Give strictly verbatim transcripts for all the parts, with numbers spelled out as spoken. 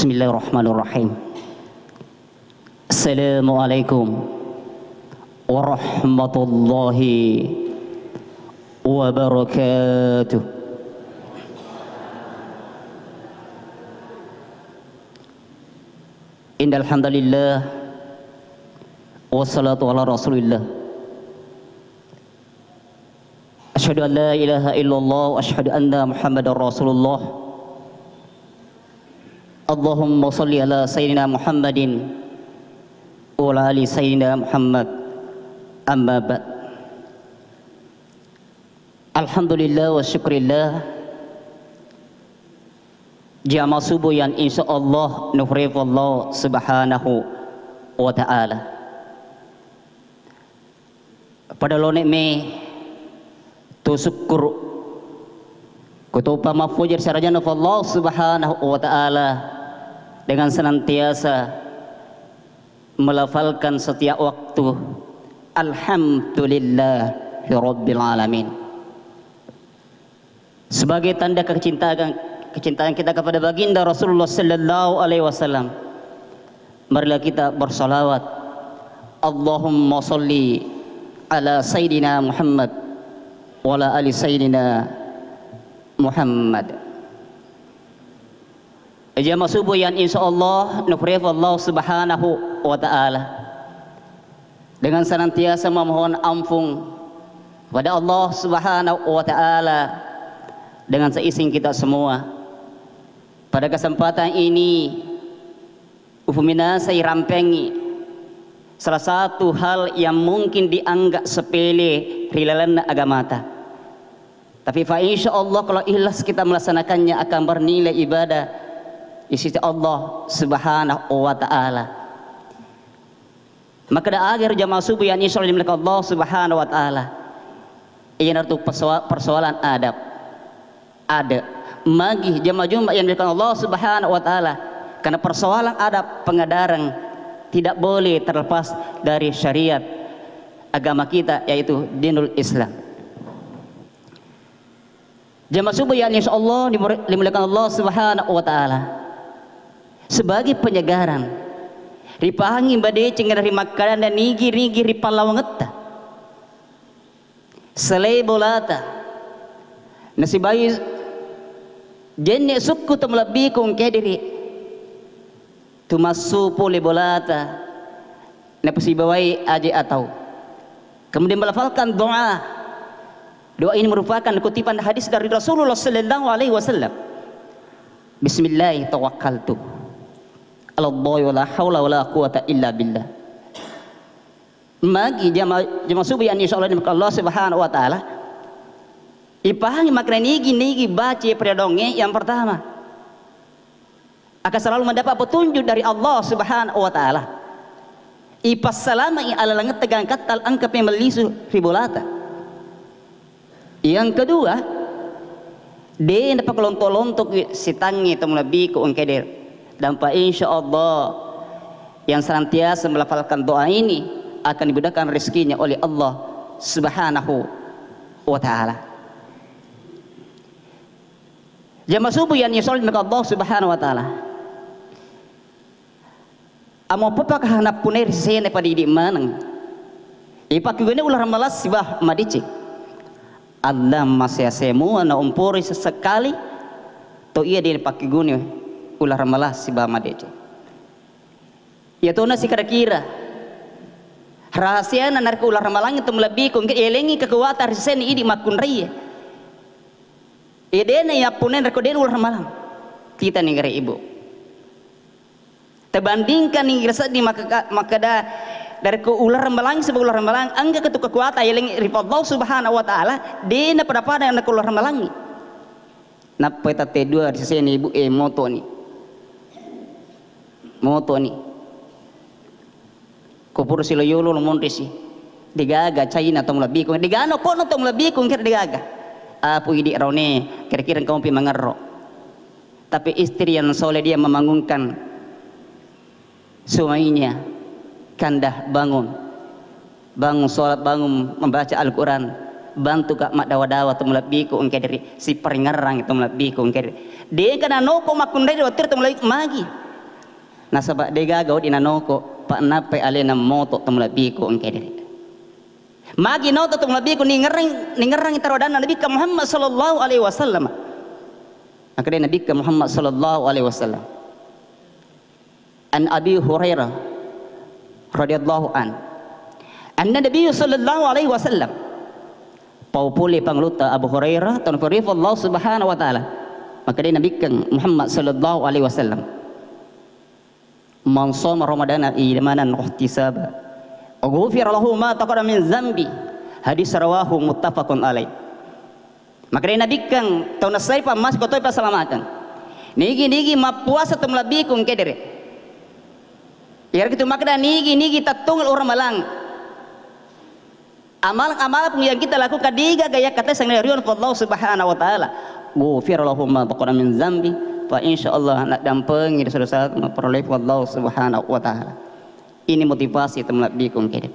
Bismillahirrahmanirrahim. Assalamualaikum warahmatullahi wabarakatuh. Innal hamdalillah, wassalatu ala Rasulillah. Asyhadu an la ilaha illallah wa asyhadu anna Muhammadar Rasulullah. Allahumma shalli ala sayyidina Muhammadin wa ala ali sayyidina Muhammad. Amma ba'd. Alhamdulillah wa syukrillah. Jama subuh yang insya Allah nufrefu Allah subhanahu wa ta'ala. Pada lone me tu syukur, kutopa maffuji sarajanna Allah subhanahu wa ta'ala dengan senantiasa melafalkan setiap waktu, "Alhamdulillahirabbil alamin." Sebagai tanda kecintaan, kecintaan kita kepada baginda Rasulullah sallallahu alaihi wasallam, marilah kita bersalawat, "Allahumma shalli ala sayyidina Muhammad wa ala ali sayyidina Muhammad." Jama subuh yang insya Allah nufrefu Allah subhanahu wa ta'ala dengan senantiasa memohon ampun kepada Allah subhanahu wa ta'ala dengan seizin kita semua. Pada kesempatan ini, ufuminasai rampengi salah satu hal yang mungkin dianggap sepele ri lalenna agamata. Tapi fa insya Allah, kalau ikhlas kita melaksanakannya, akan bernilai ibadah di sisi Allah subhanahu wa ta'ala. Makkeda aga ero jamaah subuh yang insya Allah dimuliakan Allah subhanahu wa ta'ala, iyanaritu persoa-, persoalan adab. Ada magi jamaah Jumat yang dimuliakan Allah subhanahu wa ta'ala, karena persoalan adab pengadarang tidak boleh terlepas dari syariat agama kita, yaitu dinul Islam. Jamaah subuh yang insya Allah dimur-, dimuliakan Allah subhanahu wa ta'ala, sebagai penyegaran, ripahangi madeceng ri makkadana nigi-nigi ri pallawangetta. Selai bolata, nasibai jenne sukku to malebbiku engkae diri. Tumassu pole bolata, napasibawai aje atau. Kemudian melafalkan doa. Doa ini merupakan kutipan hadis dari Rasulullah sallallahu alaihi wasallam. "Bismillah tawakkaltu. Ala Allah wa la haula wa la quwata illa billah." Magi jama-, jamaah subuh yang insya Allah dimuliakan Allah subhanahu wa ta'ala, ipahangi makkeda nigi-nigi baca pada donge yang pertama. Akan selalu mendapat petunjuk dari Allah subhanahu wa ta'ala. Ipassalamai alalengetta gangkatta engka pe mellisu ri bolata. Yang kedua, de napakalonto-lontoki sitangnge to malebbiku engkae diri. Dan fa insya Allah yang senantiasa melafalkan doa ini akan dimudahkan rezekinya oleh Allah subhanahu wa ta'ala. Jamaah subuh yang insya Allah dimuliakan Allah subhanahu wa ta'ala. Amo papaka nappunai ri sesena pada idi maneng. Ipakkeguni ulareng malas siba madeceng. Allah masea-sea mua na umpori sesekali to iya de pakkeguni ulareng malas siba madeceng. Iya tona sikira-kira rahasiana narekko ulareng malangngi to malebbiku engka elengi kekuatan ri sesena idi makkunraie. Iya dena yappunai rekko dena ulareng malang. Kita negara ibu. Tabandingkan ni seddi makkeda, makkeda, narekko ulareng malang sibawa ulareng malang, engka ketu kekuatan yeleng ri Allah subhanahu wa ta'ala, de napada-pada narekko ulareng malangngi. Nappai tatte dua ri sesena ibu e motoni. Motoni. Ko pura silo yolo lo monrisi. Degaga caina to malebbiku. Degano kono to malebbiku engka degaga. Apu idi raune kira-kira engka mopi mangerro. Tapi istri yang soleh dia membangunkan suaminya, "Kanda, bangun. Bangun sholat, bangun membaca Al-Quran. Bantu ka maddawa-dawa to malebbiku engka diri. Siparingerrang to malebbiku engka diri." Dengka nanoko makkunrai waktu to malebbiku magi. Nasaba degaga wedding nanoko, pa nappai alena moto to malebbiku engka dere. Magi noto to malebbiku ningerrang, ningerrangi taro adanna Nabikka Muhammad sallallahu alaihi wasallam. Makkeda Nabikka Muhammad sallallahu alaihi wasallam. An Abi Hurairah radhiyallahu an. Anna Nabi sallallahu alaihi wasallam. Pau pole pangulutta Abu Hurairah, tau napurifu Allah subhanahu wa ta'ala. Makkeda Nabikka Muhammad sallallahu alaihi wasallam. Man shoma Ramadana imanan wahtisaba, ghufira lahu ma taqaddama min zambi. Hadis rawahu muttafaqun alaih. Makkeda Nabikkeng, tau nassai pammas ko toi pasalamakeng. Nigi-nigi mappuasa to malebbiku engka dere. Iyarega tu makkeda nigi-nigi tattungel uramalang. Amal-amal pun yang kita lakukan diga gaya kata sang rion Allah Subhanahu wa taala. Ghufira lahu ma taqaddama min zambi, fa insyaallah naddampengi dosa-dosa maparoleh Allah Subhanahu wa taala. Ini motivasi to malebbiku engka dere.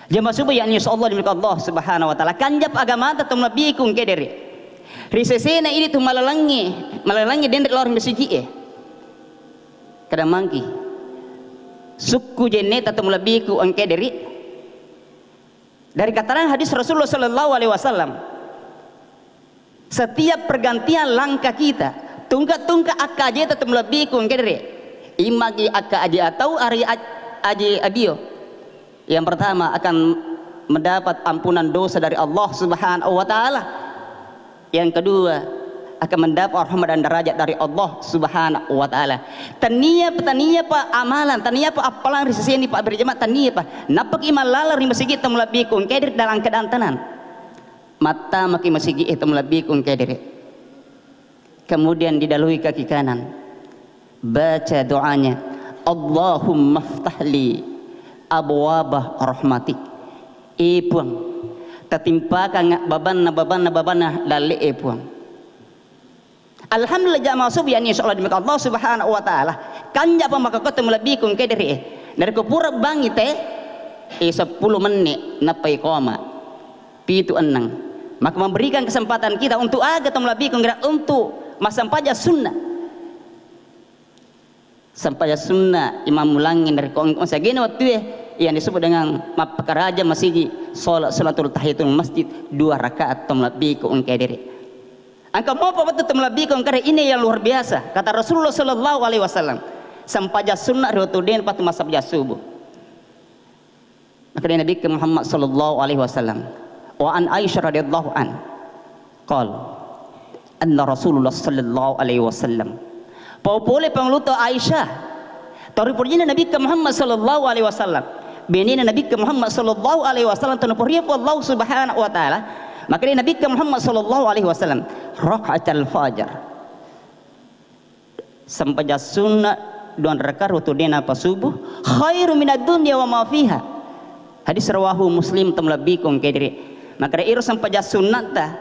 Jama subuh yang insyaallah dimiliki Allah Subhanahu wa taala. Kanjap agamata to malebbiku engka dere. Ri sesena idi tu malalangi, malalangi denre lao ri masigi'e. Kada mangki. Sukku jenneta to malebbiku engka dere. Dari keterangan hadis Rasulullah sallallahu alaihi wasallam, setiap pergantian langkah kita, tungka-tungka akka ajeta to malebbiku engka dere. Immagi akka aje atau ari aj-, aje abio. Yang pertama akan mendapat ampunan dosa dari Allah Subhanahu wa taala. Yang kedua, akan mendapat rahmat dan derajat dari Allah Subhanahu wa taala. Tania, tania pa amalan, tania pa appalang ri seseni pa berjamaah, tania pa. Nappaki mallala ri masigi to malebbiku engka dere dalam keadaan tenang. Mattamaki masigi e to malebbiku engka dere. Kemudian didalui kaki kanan. Baca doanya, "Allahumma ftahli abwaba rahmatik." Eh Puang, tatimpakang babanna, babanna, babanna dalle e Puang. Alhamdulillah jamaah subuh yang insyaallah dimiliki Allah Subhanahu wa taala. Kanjapa maka ko to malebbiku engka dere. Narekko pura bangi te, eh, seppulo menit nappai koma. Pitu enneng. Maka memberikan kesempatan kita untuk aga to malebbiku engka dere untuk massempajang sunnah. Sempajang sunna imam mulangi narekko engka masagena wettue yang disebut dengan mappakaraja masigi salat sunnatul tahiyatul masjid dua rakaat to malebbiku engka dere. Engka mopa wettu to malebbiku engka dere, ini yang luar biasa. Kata Rasulullah sallallahu alaihi wasallam, sempajang sunna ri wettu de' napattu massempajang subuh. Makkeda Nabi Muhammad sallallahu alaihi wasallam, wa an Aisyah radhiyallahu an, qal, anna Rasulullah sallallahu alaihi wasallam. Pau pole pangulutta Aisyah, tau ri purajinna Nabi Muhammad sallallahu alaihi wasallam. Benena Nabi Muhammad sallallahu alaihi wasallam, tau napuriaku Allah Subhanahu wa taala. Makkeda Nabi Muhammad sallallahu alaihi wasallam, rakaatal fajar. Sempajang sunna dua rakaat wettu de' napasubuh, khairu minad dunya wa ma fiha. Hadis rawahu Muslim, to malebbiku engka dere. Makkeda iro sempajang sunnata,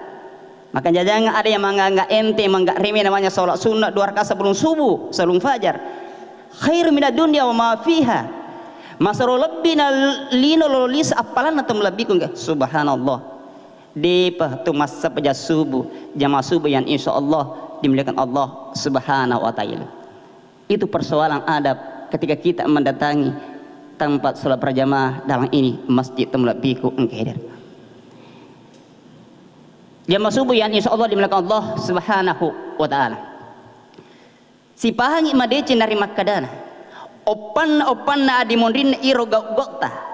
maka jajang ada yang menganggap enteng, menganggap remeh namanya salat sunna dua rakaat sebelum subuh, sebelum fajar. Khairu minad dunya wa ma fiha. Masero lebbi na lino lolisa appalanna to malebbiku engka. Subhanallah. De'pa tu massempajang subuh, jamaah subuh yang insya Allah dimuliakan Allah Subhanahu wa Ta'ala. Itu persoalan adab ketika kita mendatangi tempat sholat berjamaah, dalam ini masjid to malebbiku engka hadir. Jamaah subuh yang insya Allah dimuliakan Allah Subhanahu wa Ta'ala. Sipahangi madeceng nari makkadana, oppanna-oppanna adi monrinna iro gau-gauta.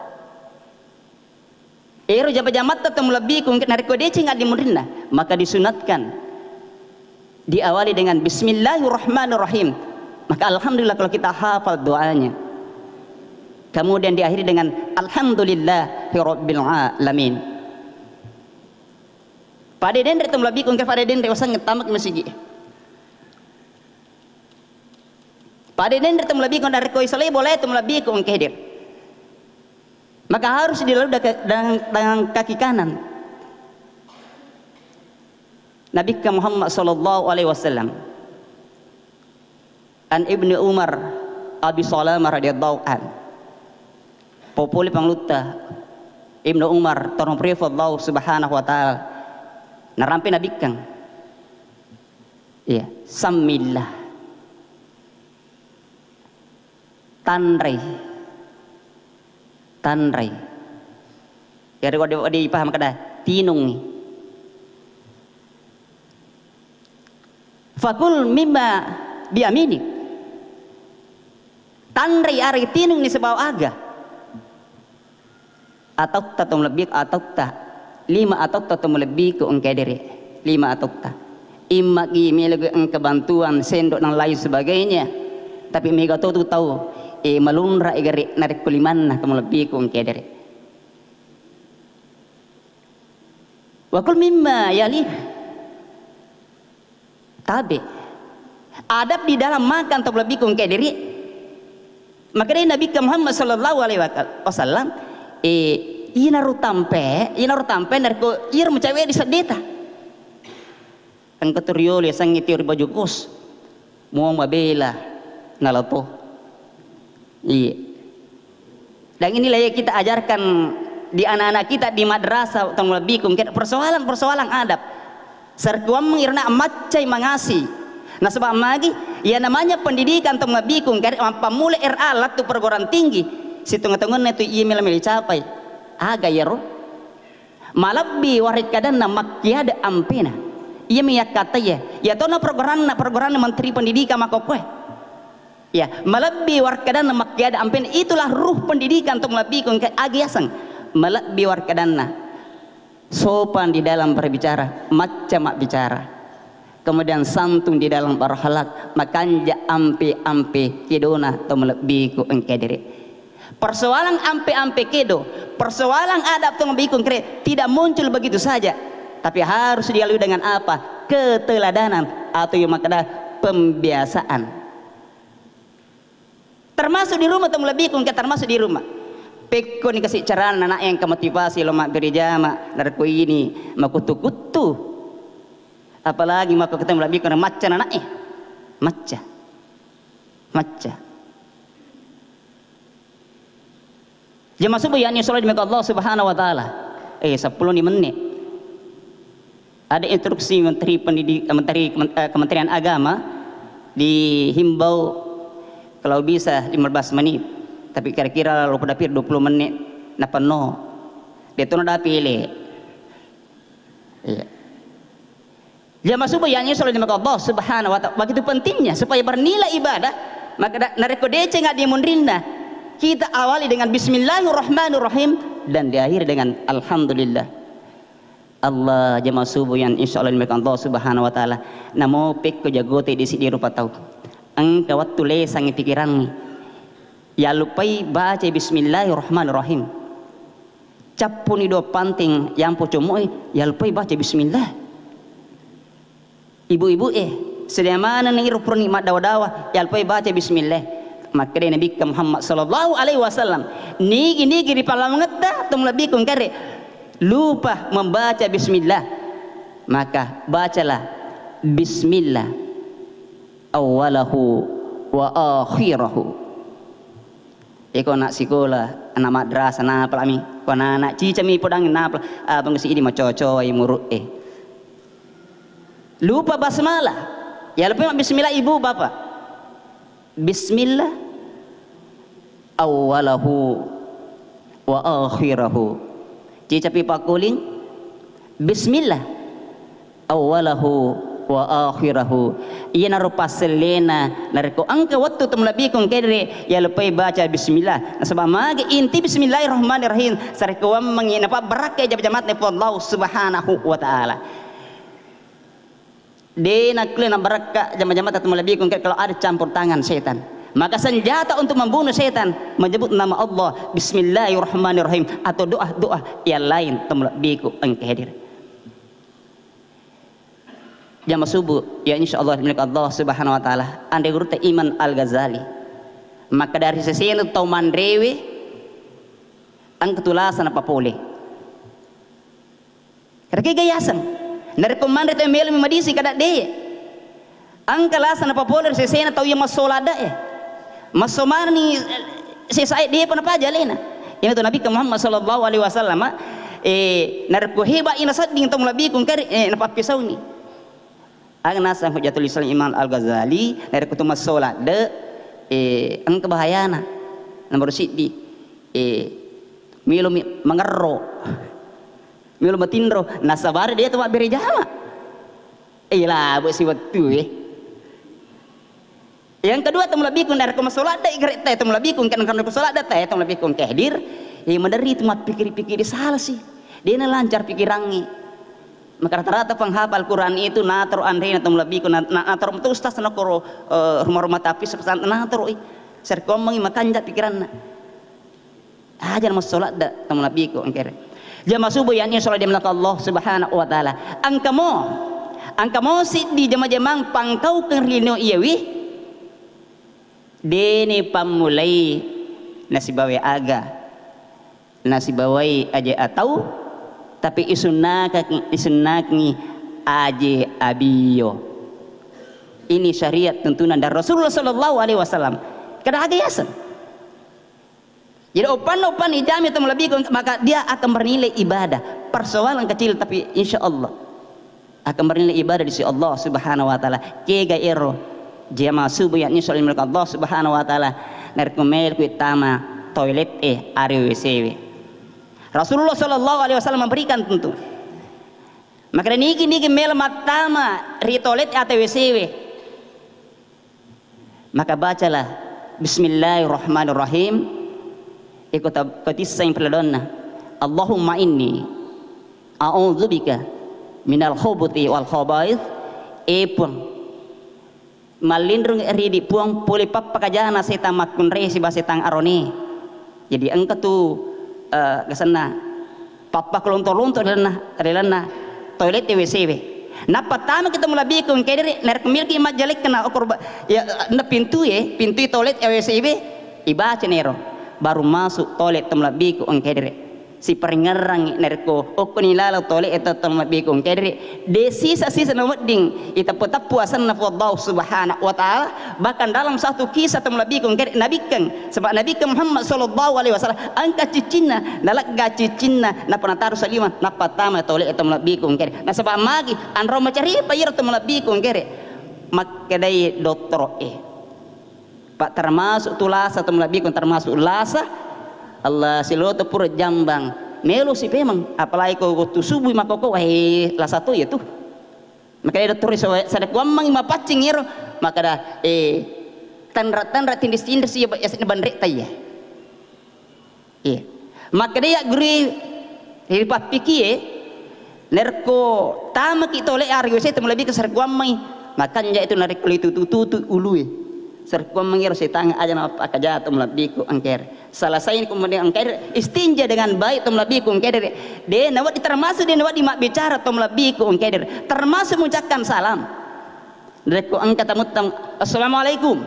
Ero jama-jamatta to malebbiku, narekko deceng addi munrinna, maka disunatkan diawali dengan Bismillahirrahmanirrahim. Maka alhamdulillah kalau kita hafal doanya. Kemudian diakhiri dengan Alhamdulillahirabbil alamin. Pada denre to malebbiku, engka pada denre waseng tamak masigi. Pada denre to malebbiku, narekko isolai boleh to malebbiku engka hadir. Maka harus dilalui daka-, dengan, dengan kaki kanan. Nabikka Muhammad sallallahu alaihi wasallam. An Ibnu Umar Abi Salamah radhiyallahu an. Populi panglutta Ibnu Umar, tau napuriafu Allah Subhanahu wa Ta'ala. Narampe nabikkang. Iya, sammillah. Tanrai. Tanrai. Iyaro wedding, wedding ipahang makkeda, tinungngi. Fakul mimma biyaminik. Tanrai, areng tinungngi sibawa aga. Atautta to malebbiku, atautta. Lima atautta to malebbiku engka dere. Lima atautta. Imma gi melo engka bantuan sendok dan lain sebagainya. Tapi mega to tu tau, eh, malunra i gare narekko limanna to malebbiku engka dere. Wa kul mimma yalih. Tabe. Adab di dalam makan to malebbiku engka dere. Makkedai Nabi Muhammad sallallahu alaihi wasallam, eh, inaro tampe, inaro tampe narekko iyaro macawe di seddeta. Engka tu riolo yasengnge tio ri baju kos. Muang mabela nalato. Iya. Dan inilah yang kita ajarkan di anak-anak kita di madrasah, to malebbiku engka persoalan-persoalan adab. Sarekkuammeng irna maccai mangasi. Nasaba magi, ya namanya pendidikan to malebbiku engka mappammula R A lattu perguruan tinggi. Sitonga-tonganna tu iya mela-mela capai. Aga iyaro? Malebbi warekkadanna makkiada ampena. Iyami yakkataiya. Iyatona programna, programna Menteri Pendidikan makkokkoe. Ya, malebbi warekkadanna makkiada ampena. Itulah ruh pendidikan to malebbiku engka agi yaseng. Malebbi warekkadanna. Sopan di dalam berbicara, macca mabbicara. Kemudian santun di dalam berakhlak, makanja ampe-ampe kedona to malebbiku engka dere. Persoalan ampe-ampe kedo, persoalan adab to malebbiku engka dere tidak muncul begitu saja, tapi harus dilalui dengan apa? Keteladanan atau yang makkeda pembiasaan. Termasuk di rumah to malebbiku engka termasuk di rumah. Pekkoni kasi carana anak yang kemotivasi lo mabbere jama, narekko ini makuttu-kuttu. Apalagi makko ketemu malebbiku macca anak e. Macca. Macca. Jamaah subuh yang dimuliakan Allah Subhanahu wa Ta'ala. Eh, sepuluh menit. Ada instruksi Menteri Pendidi-, Menteri Kemen-, eh, Kementerian Agama dihimbau kalau bisa lima belas menit. Tapi kira-kira lo pada pir dua puluh menit napenno. Dia tuh ada pilih. Iya. Jamaah subuh yang insya Allah dimuliakan Allah Subhanahu wa Ta'ala. Begitu pentingnya supaya bernilai ibadah, maka da-, narekko deceng adi munrinna, kita awali dengan bismillahirrahmanirrahim dan diakhiri dengan alhamdulillah. Allah, jamaah subuh yang insya Allah dimuliakan Allah Subhanahu wa Ta'ala. Namo pekko jagote di sidi rupa tau. Engka wattu lesang pikirangngi. Yallupai baca bismillahirrahmanirrahim. Cappuni dua panting yampo como'e, yalpai baca bismillah. Ibu-ibu e, sedia manenni iro purani maddawa-dawa, yalpai baca bismillah. Makkeda Nabi Muhammad sallallahu alaihi wasallam, nigi-nigi ri palawangetta to malebbiku engkare lupa membaca bismillah, maka bacalah bismillah awwalahu wa akhirahu. Iko anak sikola, anak madrasah, napalami. Ko anak-anak cicami podang, napala, abang si idi macoco-cowai muru'e. Lupa basmalah. Ya, lupa bismillah ibu, bapak. Bismillah awwalahu wa akhirahu. Cicapi pakkuling. Bismillah awwalahu wa akhirahu. Iyanaro passellena, narekko engka wettu to malebbiku engkae, yaluppai baca bismillah. Nasaba magi inti bismillahirrahmanirrahim, sarekko wammengngi napabbarakkai jama-jamatta Puang Allah Subhanahu wa Ta'ala. De nakkulle nabarakka jama-jamatta to malebbiku engkae kalau ada campur tangan setan. Maka senjata untuk membunuh setan menyebut nama Allah, bismillahirrahmanirrahim, atau doa-doa yang lain to malebbiku engkae hadir. Jama subuh, ya insya Allah milik Allah Subhanahu wa Ta'ala. Anre gurutta Imam Al-Ghazali. Maka dari sesena tau manrewe, engka tulasa napapole. Rekega yaseng. Narekko manre tau melo madising kada de. Engka lasa napapole ri sesena tau iya massola ada'e. Masso manenni, eh, sesae depa napaja alena. Iyana tu Nabi Muhammad sallallahu alaihi wasallam, eh, narekko heba ina sedding tau malebbiku engkari, eh, napappisauni. Aga naseng Hujjatul Islam Imam Al-Ghazali, narekko tu massola de, eh, engka bahayana. Nomor siddi, eh, melo mi mangerro. Melo matinro, nasabari de tu mabbere jama. Eh, labe si wettu, eh. Yang kedua, tau malebbiku, narekko masoladda i garetta, tau malebbiku, engka, engka narekko soladda ta, tau malebbiku, engka hadir, eh, maderri tu mappikiri-pikiri sala si. Dena lancar pikirangngi. Maka rata-rata penghafal Quran itu natoro anrena tau malebbiku, na-, na-, natoro metu ustaz nakoro, eh, rumah-rumah tahfiz pesantren natoro i. Sarekkoammengngi makanja pikiranna. Aja na massoladda tau malebbiku engkere. Jama subuh yani sholat di belakang Allah Subhanahu wa Ta'ala. Engkamo, engkamo siddi jama-jamang pangkaukeng ri lino iyawi, deni pammulai nasibawai aga, nasibawai aje atau, tapi isunnakaki, isunnakengngi aje abiyo. Ini syariat tuntunan dari Rasulullah sallallahu alaihi wasallam. Kada aga yaseng. Jadi, oppanna, oppanna ijami tau malebbiku, maka dia akan bernilai ibadah. Persoalan kecil, tapi insya Allah akan bernilai ibadah di sisi Allah Subhanahu wa Ta'ala. Kega ero jama subuh, yakni sholat di belakang Allah Subhanahu wa Ta'ala. Narekko melo kui tama toilet e, are W C we. Rasulullah sallallahu alaihi wasallam memberikan tentu. Maka nigi-nigi melo mattama ri toilet atau W C we. Maka bacalah, "Bismillahirrahmanirrahim." Iko ta-, ko tisseng pella doanna, "Allahumma inni a'udzubika minal khubuthi wal khabaith." E Puang, mallinrung ridi Puang pole pappakajana setang makkunrai siba setang arone. Jadi engka tu, eh, gasenna pappakalonto-lonto ri lalenna, ri lalenna toilet e, W C we. Nappa tamaki tau malebbiku engkae dere, narekko milki majjalekka na okor ba-, ya, na pintu e, pintu toilet e, W C we, ibaca nero. Baru masuk toilet tau malebbiku engkae dere. Siparingerrangngi narekko okkoni laleng toilet e tau malebbiku engkae dere. De sisa-sisa na wedding iteppu-teppu asenna Puang Allah Subhanahu wa Ta'ala. Bahkan dalam satu kisah tau malebbiku engkae nabikkeng, saba' Nabikkeng Muhammad sallallahu alaihi wasallam engka ciccinna, nalegga ciccinna, nappa nataru saliweng, nappa tama toilet tau malebbiku engkae. Nasaba' magi anro macaripa iyaro tau malebbiku engkae. Makkedai dottoro e, Pak, termasuk tu lasa tau malebbiku, termasuk lasa. Allah, siloto pura jambang, melo si pemeng, apalagi ko wettu subuh makkoko, wah, lasa to iya tu. Makanya dottoro e, sarekkuammengngi mapaccing iyaro, makkeda, eh, tenra-tenra, tindis-tindis iya, yasenna banre ta iya. Iya. Makkeda iya guru e, ri pappikie, narekko tamaki toilet are W C tau malebbiku sarekkuammengngi, makanja itu narekko litutu-tutu ulue. Sarekkuammengngi ero setang aja na mappakaja tau malebbiku engkae dere. Selesai kemudian engkae dere, istinja dengan baik tau malebbiku engkae dere. De nawedding, termasuk de nawedding mabbicara tau malebbiku engkae dere. Termasuk mengucapkan salam. Narekko engka tamuttama, "Assalamualaikum."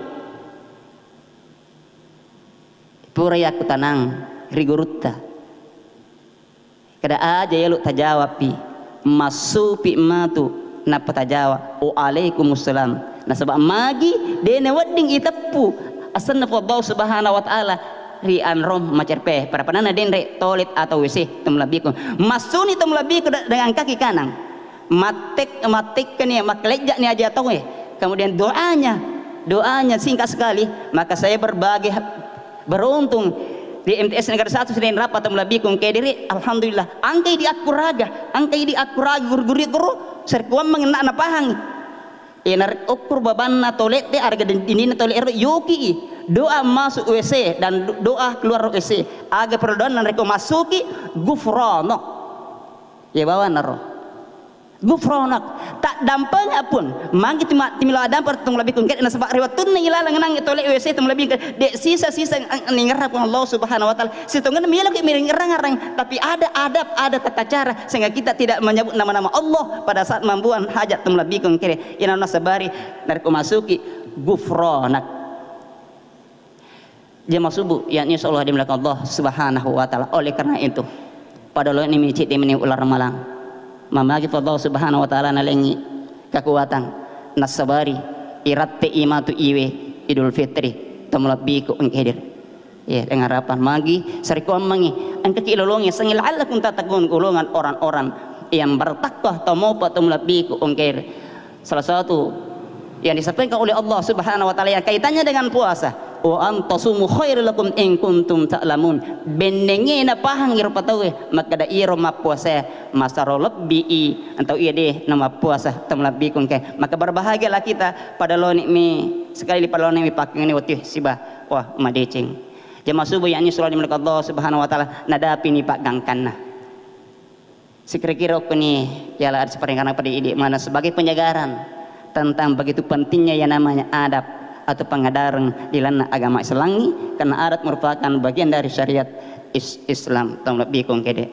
Pura yakkutanang ri gurutta. Kada aja yalo tajawabpi, massupi matu nappa tajawab, "Waalaikumsalam." Nasaba magi de nawedding iteppu asenna Puang Allah Subhanahu wa Ta'ala ri anrom macerpe, pada-padanna denre toilet atau W C tau malebbiku. Massuni tau malebbiku de-, dengan kaki kanan. Mattek-, mattekkani, makkelejja'ni aja tauwe. Kemudian doanya, doanya singkat sekali, maka saya berbahagia, beruntung di M T S Negara Satu Senin Rapa tau malebbiku engkae dere, alhamdulillah. Engkai di akkuraga, engkai di akkuraga guru-guru guru, sarekkuammengngi na-, napahangi. E, narekko okkur babanna toilet de, arega din-, dindinna toilet ero, yoki i. Doa masuk W C dan do-, doa keluar W C. Aga perlu doanna narekko massuki, gufranak. Iya bawanna ro. Gufranak. Taddampengeng pun. Magi tima-, timila addampeng tau malebbiku engkae, nasaba ri wettunna ilaleng nang toilet W C tau malebbiku engkae, de sisa-sisa ang-, ningerrang Puang Allah Subhanahu wa Ta'ala. Sitongenna meloki miringerrang-ngerrang, tapi ada adab, ada tata cara sehingga kita tidak menyebut nama-nama Allah pada saat membuang hajat tau malebbiku engkae. Ina nasabari narekko masuki gufranak. Jamaah subuh yang insya Allah dimuliakan Allah Subhanahu wa Ta'ala. Oleh karena itu, pada lo ini micit di meni ular malang. Mamagi Allah Subhanahu wa Ta'ala nalengi kekuatan, nasabari, iratte imatu iwe Idul Fitri, tau malebbiku engkae dere. Ya, dengan harapan magi, sarekkuammengngi, engkaki lolongi, sengi la'allakum tattaqun, golongan orang-orang yang bertakwa, tau mopa, tau malebbiku engkae dere. Salah satu yang disampaikan oleh Allah Subhanahu wa Ta'ala yang kaitannya dengan puasa, "Wa antasumu khairul lakum in kuntum ta'lamun." Bennengnge napahang iro patauwe makkeda iro mappuasa masaro lebbi i, atau iya de na mappuasa, tau malebbiku engkae. Maka berbahagialah kita pada loni mi sekali lipat loni mi pakkengngi wettu siba, wah, madeceng. Jamaah subuh yang ini selalu dimuliakan Allah Subhanahu wa Ta'ala, nadapini paggangkanna. Sekira-kira okkoni yala ada separingkana pada idi mana sebagai penjagaran tentang begitu pentingnya yang namanya adab atau pengadareng di lana agama Islam ini, karena adat merupakan bagian dari syariat is-, Islam. Tau lebbi kong kede.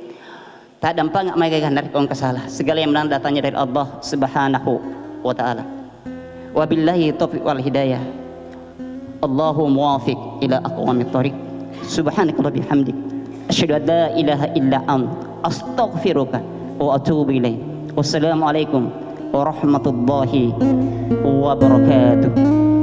Tak dampang mai gaga dari kong kesala. Segala yang menang datangnya dari Allah Subhanahu wa Ta'ala. Wabillahi taufiq wal hidayah. Allahu muwafiq ila aqwamit thariq. Subhanakallahumma bihamdik. Asyhadu an la ilaha illa ant. Astaghfiruka wa atubu ilaik. Wassalamualaikum warahmatullahi wabarakatuh.